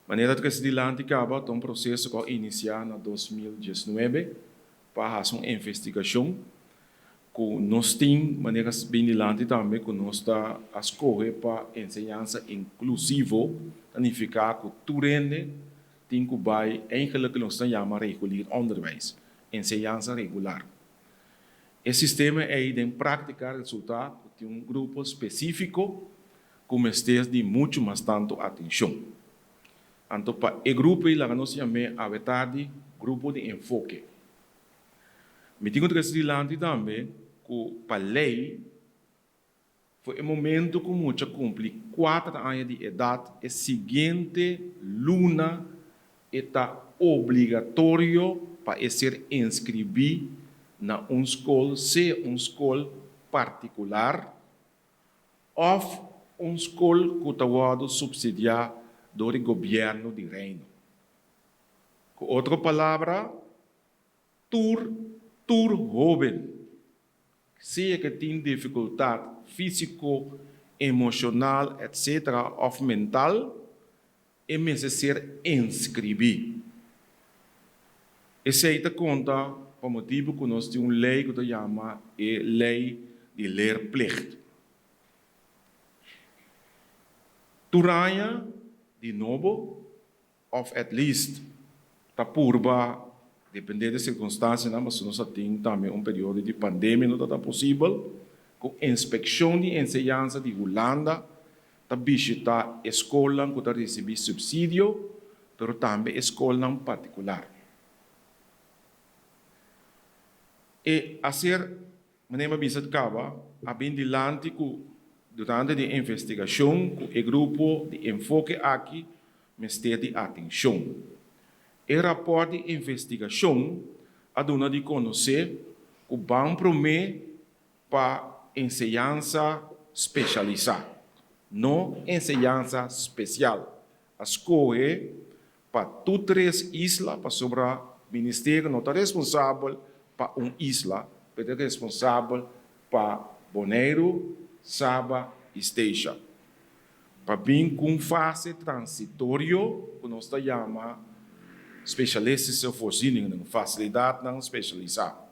Manera ta krese dilanti kaba ta un proseso ku a inisiá na 2019 pa hasi un investigashon ku nos tin manera bin dilanti tambe ku nos ta a skohe pa enseñansa inklusivo, ta nifiká ku tur hende tin ku bai eigenlijk nos ta yama regulier onderwijs, enseñansa regular. E sistema ei den práktika resultá ku tin un grupo spesífiko ku mester di muchu mas tantu atenshon. Anto pa e grupo ei laga nos yam'é awe tardi grupo di enfoke. Mi tin ku trese dilanti tambe ku pa lei For e momento ku mucha kumpli kuater aña di edat, e siguiente luna e ta obligatorio pa e ser inskribí na un skol, sea un skol partikular òf un skol ku ta wòrdu supsidiá dor di gobièrnu di Reino. Ku otro palabra, tur tur hóben Sea ke tin difikultat físiko, emoshonal etc. Òf mental, e mester ser inskribí. Esei ta konta pa motibu ku nos tin un lei ku ta yama e Lei di Leerplicht. Tur aña di nobo Of at least ta purba, depende di circunstancianan, pasobra nos a tin tambe un periodo di pandemia no ta ta posibel, cu Inspeccion di Enseñansa di Hulanda ta bishita e scolnan cu ta ricibi subsidio, pero tambe e scolnan particular. E a ser Manera mi a bisa caba, a bin dilanti cu durante di e investigacion cu e grupo di enfoke aki mester di atencion. E raport di investigacion a duna di conoce cu ban prome pa enseñansa specialisa, no enseñansa special. A scohe pa tur tres isla pasobra ministerio no ta responsabel pa un isla, pero ta responsabel pa Boneiru, Saba i Statia. Pa bin ku un fase transitorio ku nos ta yama specialistische voorzieningen, fasilidatnan spesialisá.